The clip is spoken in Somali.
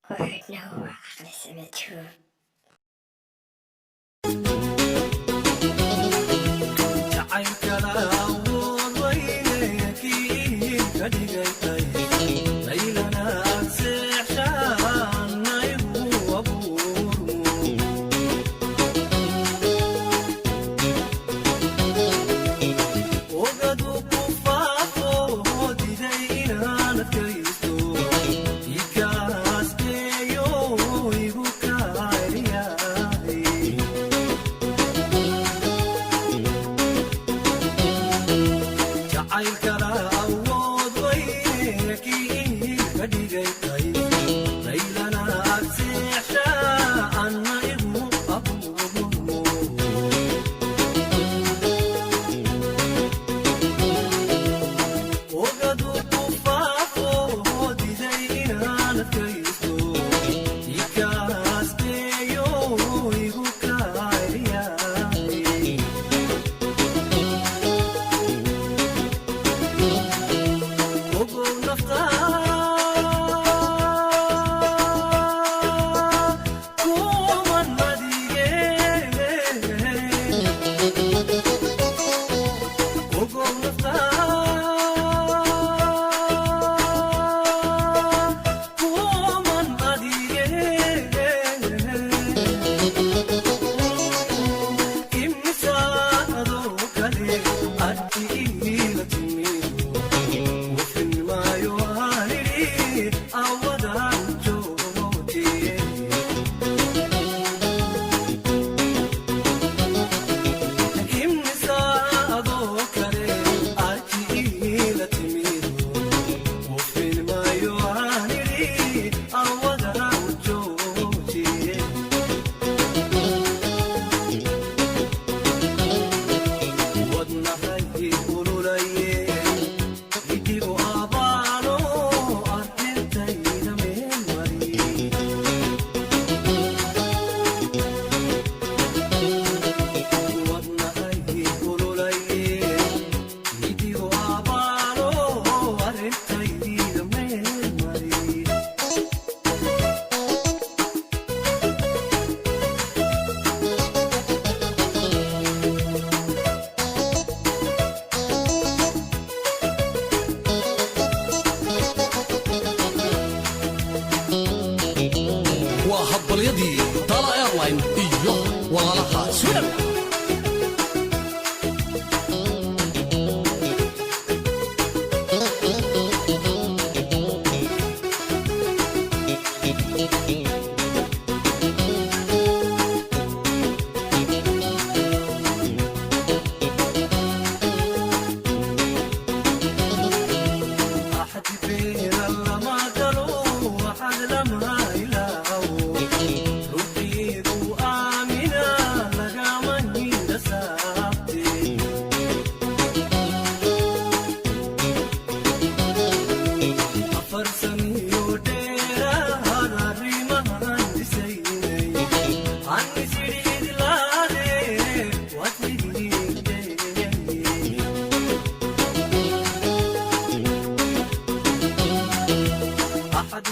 Ku xidhnow Caqlisame Tube. Jacaylkala awood weyne kii ka dhigaytay laylana seexshaanaygu abuurmo. Ogadu ku faafo diday inaan adkaysto ikaaskeeyo igu kaariyahay. Jacaylkala awood weyne kii ka dhigaytay laylana agseexshaanna igu abuurmo. Ogadu ku faafo diday inaan adkaysto ikaaskeeyo igu kaariyahay. Ogow nafta kuman madige. Ogow nafta kuman madige. Imisaadoo kale arki iila timido wafin maayo aanidhi awadaan joojiye. Imisaadoo kale arki iila timido wafin maayo aanidhi awadaan joojiye. Wadnahay ululaye idigu abaalo arrintayda meel mari. Wadnahay ululaye idigu abaalo arrintayda meel mari. Waa hambalyadii Dala Airline iyo walaalaha Sweden. Axad beera lama galo, waxaad lama ilaawo, ruuxiigu aamina lagama hindasaabte. Afar saniyo dheeraad arrimahan dhisaynay anisidhiidlaade waadligiidee. Axad.